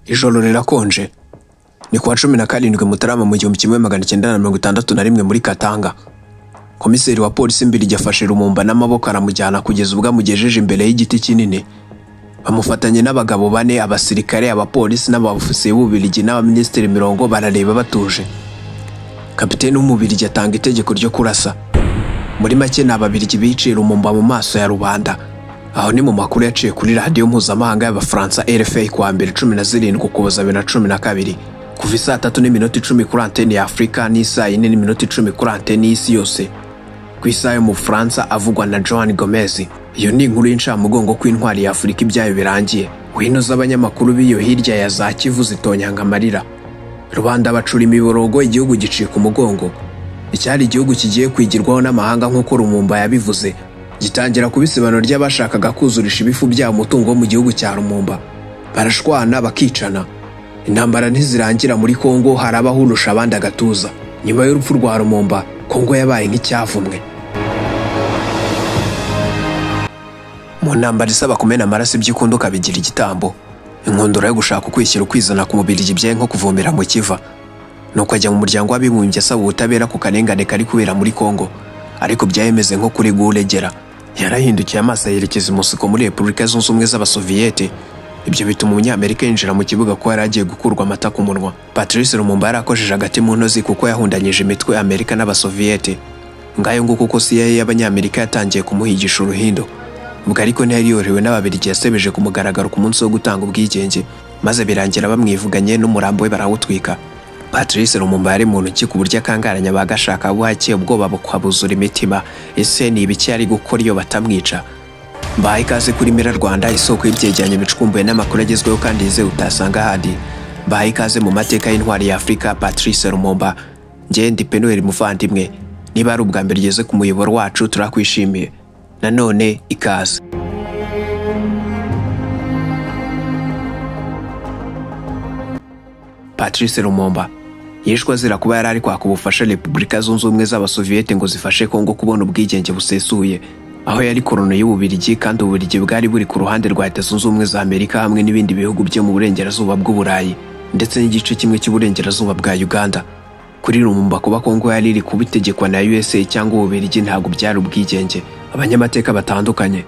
Ijoro rirakonje. Ni kuwa 17 Mutarama mu 1961 muri Katanga. Komiseri wa polisi Mbirigi afashe Lumumba n'amaboko aramujyana kugeza ubwo amugejeje imbere y'igiti kinini. Bamufatanye n'abagabo bane, abasirikare, abapolisi n'abofisiye b'Ububiligi n'abaminisitiri mirongo barareba batuje. Kapiteni w'Umubirigi atanga itegeko ryo kurasa. Muri make ni Ababiligi biciye Lumumba mu maso ya rubanda. Aho ni mu makuru yaciye kuri radiyo mpuzamahanga y'Abafaransa RFI kuwa mbere 17 Ukuboza 2012 kuva isaa 3:10 kuri anteni ya Afurika n'isaa 4:10 kuri anteni y'isi yose. Ku isaha yo mu Bufaransa avugwa na Joan Gomez. Iyo ni inkuru y'incamugongo ko intwari ya Afurika ibyayo birangiye. Wino z'abanyamakuru b'iyo hirya ya za Kivu zitonyanga amarira. Rubanda bacura imiborogo, igihugu gicika umugongo. Icyari igihugu kigiye kwigirwaho n'amahanga nk'uko Lumumba yabivuze, gitangira kuba isibano ry'abashakaga kuzurisha ibifu byabo umutungo wo mu gihugu cya Lumumba. Barashwana bakicana. Intambara ntizirangira muri Kongo, hari abahurusha abandi agatuza. Nyuma y'urupfu rwa Lumumba, Kongo yabaye nk'icyavumwe. Mu ntambara isaba kumena amaraso iby'ikunda ukabigira igitambo, inkundura yo gushaka ukwishyira ukwizana ku Mubirigi byaye nko kuvomera mu kiva. Nuko ajya mu muryango w'abibumbye asaba ubutabera ku karengane kari kubera muri Kongo, ariko byayemeze nko kuri guregera. Yarahindukiye amaso yerekeza i Moscou muri Repubulika Zunze Ubumwe z'Abasoviyete. Ibyo bituma Umunyamerika yinjira mu kibuga ko yari agiye gukurwa amata ku munwa. Patrice Lumumba yarakojeje agati mu ntozi kuko yahundanyije imitwe Amerika n'Abasoviyete. Ngayo nguko uko CIA y'Abanyamerika yatangiye kumuhigisha uruhindo. Ubwo ariko ntiyari yorohewe n'Ababiligi yasebeje ku mugaragaro ku munsi wo gutanga ubwigenge, maze birangira bamwivuganye n'umurambo we barawutwika. Patrice Lumumba yari mu ntoki ku buryo akangaranya bagashaka buhake, ubwoba bukabuzura imitima. Ese ni ibiki yari gukora iyo batamwica? Mbahaye ikaze kuri Mira Rwanda, isoko y'ibyegeranyo bicukumbuye n'amakuru agezweho kandi yizewe utasanga ahandi. Mbahaye ikaze mu mateka y'intwari ya Afurika Patrice Lumumba. Njye ndi Penuel muvandimwe. Niba ari ubwa mbere ugeze ku muyoboro wacu, turakwishimiye. Nanone ikaze. Patrice Lumumba yishwe azira kuba yari ari kwaka ubufasha Repubulika Zunze Ubumwe z'Abasoviyete ngo zifashe Kongo kubona ubwigenge busesuye, aho yari korona y'Ububiligi kandi Ububiligi bwari buri ku ruhande rwa Leta Zunze Ubumwe za Amerika hamwe n'ibindi bihugu byo mu burengerazuba bw'Uburayi ndetse n'igice kimwe cy'uburengerazuba bwa Uganda. Kuri Lumumba kuba Kongo yari iri kubitegekwa na USA cyangwa Ububiligi ntabwo byari ubwigenge. Abanyamateka batandukanye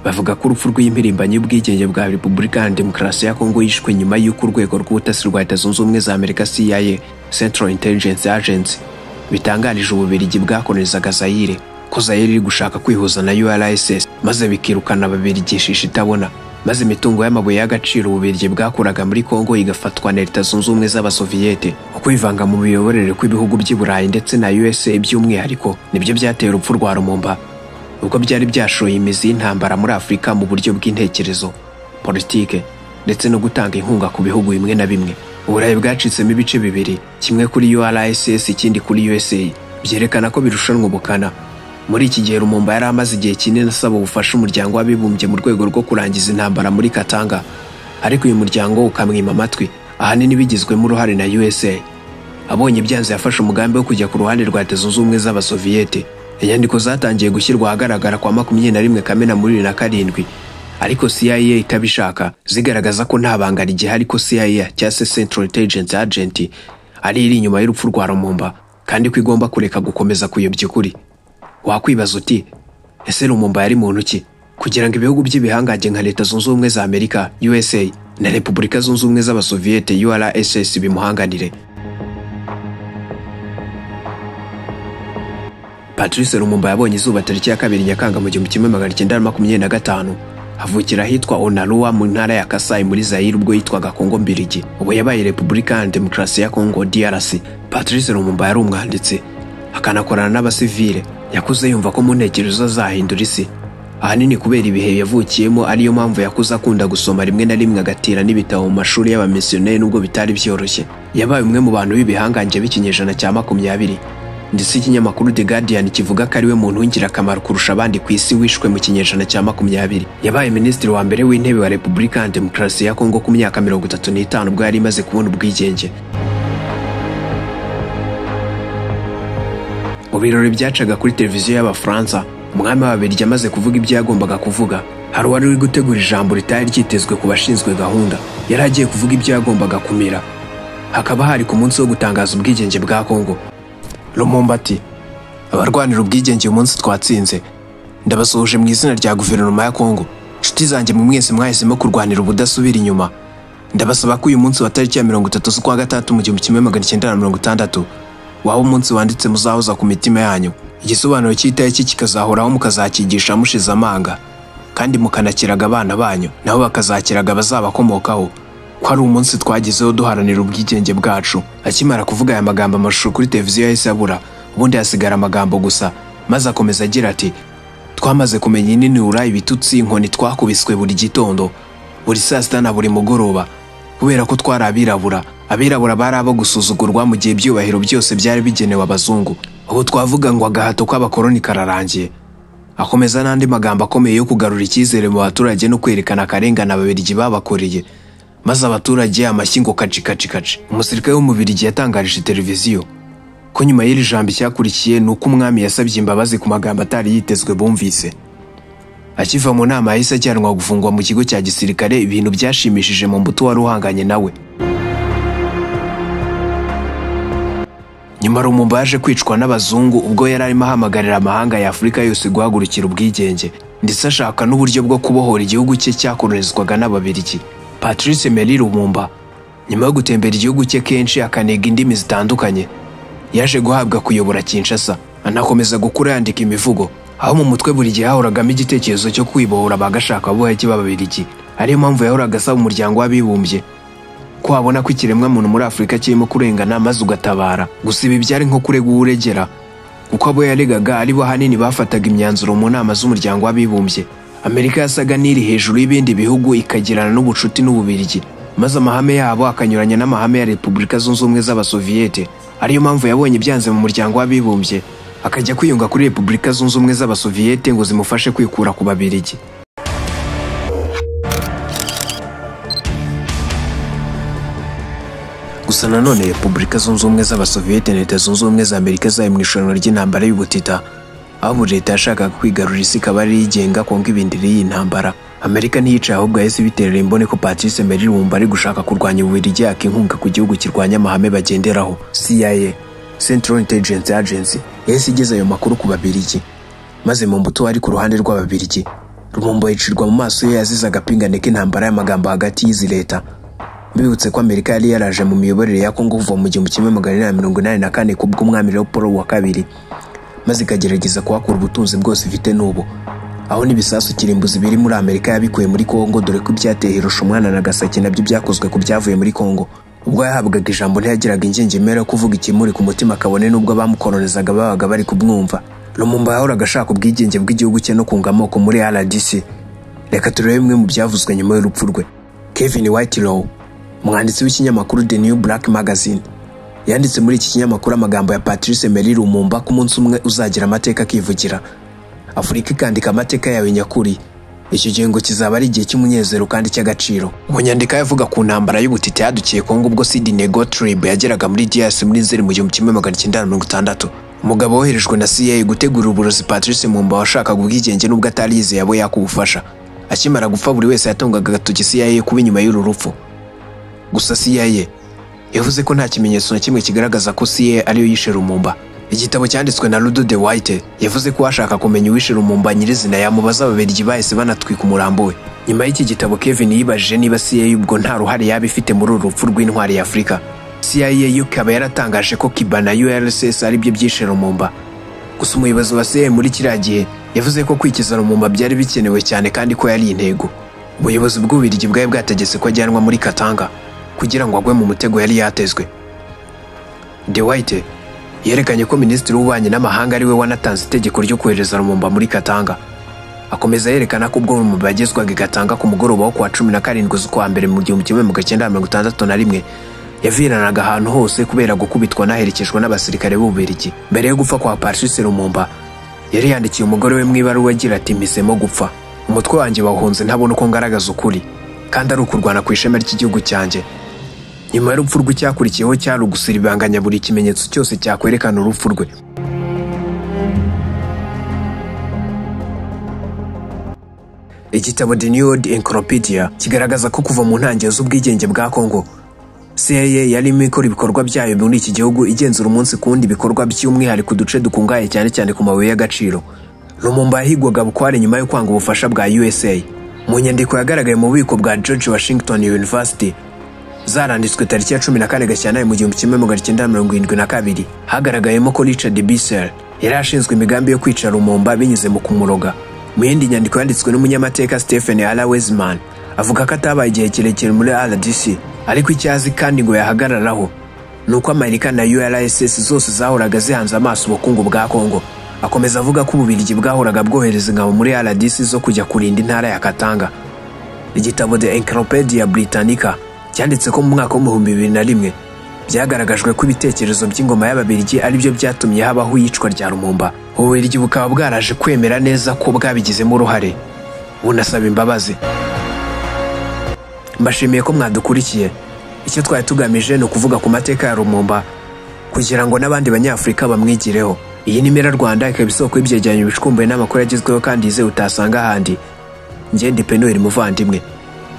bavuga ko urupfu rw'impirimbanyi y'ubwigenge bwa Repubulika ya Demokarasi ya Kongo yishwe nyuma y'uko urwego rw'ubutasi rwa Leta Zunze Ubumwe za Amerika CIA, Central Intelligence Agency, bitangarije Ububiligi bwakorezaga Zaire ko Zaire iri gushaka kwihuza na URSS, maze bikirukana Ababiligi shisha itabona, maze imitungo y'amabuye y'agaciro Ububiligi bwakuraga muri Kongo igafatwa na Leta Zunze Ubumwe z'Abasoviyete. Ukwivanga mu miyoborere kw'ibihugu by'i Burayi ndetse na USA by'umwihariko nibyo byateye urupfu rwa Lumumba, ubwo byari byashoye imizi y'intambara muri Afurika mu buryo bw'intekerezo, politike ndetse no gutanga inkunga ku bihugu bimwe na bimwe. Uburayi bwacitsemo ibice bibiri, kimwe kuri URSS ikindi kuri USA, byerekana ko birushanwa ubukana. Muri iki gihe Lumumba yari amaze igihe kinini asaba ubufasha umuryango w'abibumbye mu rwego rwo kurangiza intambara muri Katanga, ariko uyu muryango ukamwima amatwi, ahanini bigizwemo uruhare na USA. Abonye byanze yafashe umugambi wo kujya ku ruhande rwa Leta Zunze Ubumwe z'Abasoviyete. Inyandiko zatangiye gushyirwa ahagaragara kwa 21 Kamena muri 2007, ariko CIA itabishaka, zigaragaza ko nta banga rigihari ko CIA cyangwa se Central Intelligence Agent ari iri inyuma y'urupfu rwa Lumumba, kandi ko igomba kureka gukomeza kuyobya ukuri. Wakwibaza uti ese Lumumba yari muntu ki kugira ngo ibihugu by'ibihangange nka Leta Zunze Ubumwe za Amerika USA na Repubulika Zunze Ubumwe z'Abasoviyete URSS bimuhanganire? Patrice Lumumba yabonye izuba tariki ya 2 Nyakanga mu 1925, avukira ahitwa Onalua mu ntara ya Kasai muri Zaire ubwo yitwaga Kongo Mbirigi. Ubu yabaye Repubulika ya Demokarasi ya Kongo DRC. Patrice Lumumba yari umwanditsi akanakorana n'abasivile. Yakuze yumva ko mu ntekerezo azahindura isi, ahanini kubera ibihe yavukiyemo, ariyo mpamvu yakuze akunda gusoma rimwe na rimwe agatira n'ibitabo mu mashuri y'abamisiyoneri nubwo bitari byoroshye. Yabaye umwe mu bantu b'ibihangange b'ikinyejana cya 20, ndetse ikinyamakuru The Guardian kivuga ko ariwe muntu w'ingirakamaro kurusha abandi ku isi wishwe mu kinyejana cya 20. Yabaye minisitiri wa mbere w'intebe wa Repubulika ya Demokarasi ya Kongo ku myaka 35 ubwo yari imaze kubona ubwigenge. Mu birori byacaga kuri televiziyo y'Abafaransa, umwami w'Ababiligi amaze kuvuga ibyo yagombaga kuvuga, hari uwari uri gutegura ijambo ritari ryitezwe ku bashinzwe gahunda. Yari agiye kuvuga ibyo yagombaga kumira, hakaba hari ku munsi wo gutangaza ubwigenge bwa Kongo. Lumumba ati: "Abarwanira ubwigenge, uyu munsi twatsinze. Ndabasuhuje mu izina rya guverinoma ya Kongo. Inshuti zanjye mu mwese mwahisemo kurwanira ubudasubira inyuma, ndabasaba ko uyu munsi wa tariki ya 30 z'ukwa gatandatu mu 1960 waba umunsi wanditse muzahoza ku mitima yanyu. Igisobanuro cy'itariki kikazahoraho, mukazakigisha mushize amanga, kandi mukanakiraga abana banyu, nabo bakazakiraga abazabakomokaho, ko ari umunsi twagezeho duharanira ubwigenge bwacu." Akimara kuvuga aya magambo, amashusho kuri televiziyo yahise abura, ubundi hasigara amagambo gusa, maze akomeza agira ati: "Twamaze kumenya ininura, ibitutsi, inkoni twakubiswe buri gitondo, buri saa sita na buri mugoroba, kubera ko twari abirabura. Abirabura bari abo gusuzugurwa mu gihe ibyubahiro byose byari bigenewe abazungu. Ubu twavuga ngo agahato k'abakoloni kararangiye." Akomeza n'andi magambo akomeye yo kugarura icyizere mu baturage no kwerekana akarengane Ababiligi babakoreye, maze abaturage amashyi ngo kaci kaci kaci. Umusirikare w'Umubirigi yatangarije televiziyo ko nyuma y'iri jambo icyakurikiye ni uko umwami yasabye imbabazi ku magambo atari yitezwe bumvise. Akiva mu nama yahise ajyanwa gufungwa mu kigo cya gisirikare, ibintu byashimishije Mobutu wari uhanganye nawe. Nyuma Lumumba yaje kwicwa n'abazungu ubwo yari arimo ahamagarira amahanga ya Afurika yose guhagurukira ubwigenge, ndetse ashaka n'uburyo bwo kubohora igihugu cye cyakolonizwaga n'Ababiligi. Patrice Emery Lumumba, nyuma yo gutembera igihugu cye kenshi akaniga indimi zitandukanye, yaje guhabwa kuyobora Kinshasa, anakomeza gukura yandika imivugo, aho mu mutwe buri gihe hahoragamo igitekerezo cyo kwibohora bagashakabuhake b'Ababiligi. Ariyo mpamvu yahoraga asaba Umuryango w'Abibumbye ko wabona ko ikiremwamuntu muri Afurika kirimo kurengana maze ugatabara. Gusa ibi byari nko kurega uwuregera, kuko abo yaregaga ari bo ahanini bafataga imyanzuro mu nama z'Umuryango w'Abibumbye. Amerika yasaga n'iri hejuru y'ibindi bihugu, ikagirana n'ubucuti n'Ububirigi, maze amahame yabo akanyuranya n'amahame ya Repubulika Zunze Ubumwe z'Abasoviyete. Ariyo mpamvu yabonye ibyanze mu Muryango w'Abibumbye, akajya kwiyunga kuri Repubulika Zunze Ubumwe z'Abasoviyete ngo zimufashe kwikura ku Babirigi. Gusa nanone Repubulika Zunze Ubumwe z'Abasoviyete na Leta Zunze Ubumwe za Amerika zari mu irushanwa ry'intambara y'ubutita, aho buri leta yashakaga kwigarurira isi ikaba ari iyigenga. Kongo ibindiri y'iyi ntambara, Amerika ntiyicaye, ahubwo yahise ibiterera imboni ko Patrice Emery Lumumba ari gushaka kurwanya Ububiligi yaka inkunga ku gihugu kirwanya amahame bagenderaho. CIA, Central Intelligence Agency, yahise igeza ayo makuru ku Babirigi, maze Mobutu wari ku ruhande rw'Ababirigi, Lumumba yicirwa mu maso ye yazize agapingane k'intambara y'amagambo hagati y'izi leta. Bibutse ko Amerika yari yaraje mu miyoborere ya Kongo kuva mu 1884 kubw'umwami Leopold wa II, maze ikagerageza kuhakura ubutunzi bwose ifite n'ubu, aho n'ibisasu kirimbuzi biri muri Amerika yabikuye muri Kongo, dore ko ibyateye Hiroshima na Nagasaki nabyo byakozwe ku byavuye muri Kongo. Ubwo yahabwaga ijambo ntiyagiraga ingingimira yo kuvuga ikimuri ku mutima, kabone n'ubwo abamukolonizaga babaga bari kumwumva. Lumumba yahoraga ashaka ubwigenge bw'igihugu cye no kunga amoko muri RDC. Reka turebe bimwe mu byavuzwe nyuma y'urupfu rwe. Kevin Whitelaw, umwanditsi w'ikinyamakuru The New Black Magazine, yanditse muri iki kinyamakuru amagambo ya Patrice Emery Lumumba ko umunsi umwe uzagira amateka akivugira, Afurika ikandika amateka yawe nyakuri. Icyo gihe ngo kizaba ari igihe cy'umunezero kandi cy'agaciro. Mu nyandiko yavuga ku ntambara y'ubutita yadukiye Kongo ubwo Sidney Gottlieb yageraga muri DRC muri Nzeri mu 1960, umugabo woherejwe na CIA gutegura uburozi Patrice Lumumba washakaga ubwigenge n'ubwo atari yizeye abo yakubufasha. Akimara gupfa buri wese yatungaga agatoki CIA kuba inyuma y'uru rupfu. Gusa CIA yavuze ko nta kimenyetso na kimwe kigaragaza ko CIA ariyo yishe Lumumba. Igitabo cyanditswe na Ludo de White yavuze ko uwashaka kumenya uwishe Lumumba nyirizina yamubaza Ababiligi bahise banatwika umurambo we. Nyuma y'iki gitabo, Kevin yibajije niba CIA ubwo nta ruhare yaba ifite muri uru rupfu rw'intwari ya Afurika. CIA yo ikaba yaratangaje ko Cuba na URSS ari byo byishe Lumumba. Gusa umuyobozi wa CIA muri kiriya gihe yavuze ko kwikiza Lumumba byari bikenewe cyane kandi ko yari intego. Ubuyobozi bw'Ububiligi bwari bwategetse ko ajyanwa muri Katanga kugira ngo agwe mu mutego yari yatezwe. De White yerekanye ko Minisitiri w'Ububanyi n'Amahanga ari we wanatanze itegeko ryo kohereza Lumumba muri Katanga. Akomeza yerekana ko ubwo Lumumba yagezwaga i Katanga ku mugoroba wo kuwa 17 z'ukwa mbere mu 1961, yaviranaga ahantu hose kubera gukubitwa naherekejwe n'abasirikare b'Ububiligi. Mbere yo gupfa kwa Patrice Lumumba, yari yandikiye umugore we mu ibaruwa agira ati: "Mpisemo gupfa. Umutwe wanjye wahunze ntabona uko ngaragaza ukuri, kandi ari ukurwana ku ishema ry'igihugu cyanjye." Nyuma y'urupfu rw'icyakurikiyeho cyari ugusiribanganya buri kimenyetso cyose cyakwerekana urupfu rwe. Igitabo The New World Encyclopedia kigaragaza ko kuva mu ntangiriro z'ubwigenge bwa Congo, CIA yarimo ikora ibikorwa byayo muri iki gihugu, igenzura umunsi ku wundi ibikorwa, by'umwihariko uduce dukungahaye cyane cyane ku mabuye y'agaciro. Lumumba yahigwaga bukware nyuma yo kwanga ubufasha bwa USA. Mu nyandiko yagaragaye mu bubiko bwa George Washington University, zaranditswe tariki ya 14 Gashyantare mu 1972, hagaragayemo ko Richard Bissell yari ashinzwe imigambi yo kwica Lumumba binyuze mu kumuroga. Mu yindi nyandiko yanditswe n'umunyamateka Stephen R. Weisman, avuga ko atabaye igihe kirekire muri RDC, ariko icyo azi kandi ngo yahagararaho ni uko Amerika na URSS zose zahoraga zihanze amaso ubukungu bwa Congo. Akomeza avuga ko Ububiligi bwahoraga bwohereza ingabo muri RDC zo kujya kurinda intara ya Katanga. Igitabo The Encyclopedia Britannica cyanditse ko mu mwaka w'2001 byagaragajwe ko ibitekerezo by'ingoma y'Ababiligi ari byo byatumye habaho iyicwa rya Lumumba. Ububiligi bukaba bwaraje kwemera neza ko bwabigizemo uruhare, bunasaba imbabazi. Mbashimiye ko mwadukurikiye. Icyo twari tugamije ni ukuvuga ku mateka ya Lumumba kugira ngo n'abandi Banyafurika bamwigireho. Iyi ni Mera Rwanda, ikaba isoko y'ibyegeranyo bicukumbuye n'amakuru agezweho kandi yizewe utasanga ahandi. Ngende Penuel muvandimwe,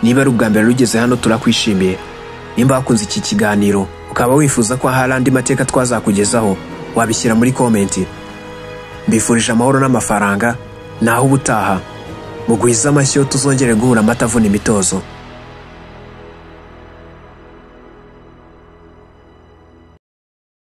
niba ari ubwa mbere rugeze hano, turakwishimiye. Nimba wakunze iki kiganiro ukaba wifuza ko hari andi mateka twazakugezaho, wabishyira muri comment. Mbifurije amahoro n'amafaranga. Naho ubutaha, mugwize amashyo, tuzongere guhura amata avuna imitozo.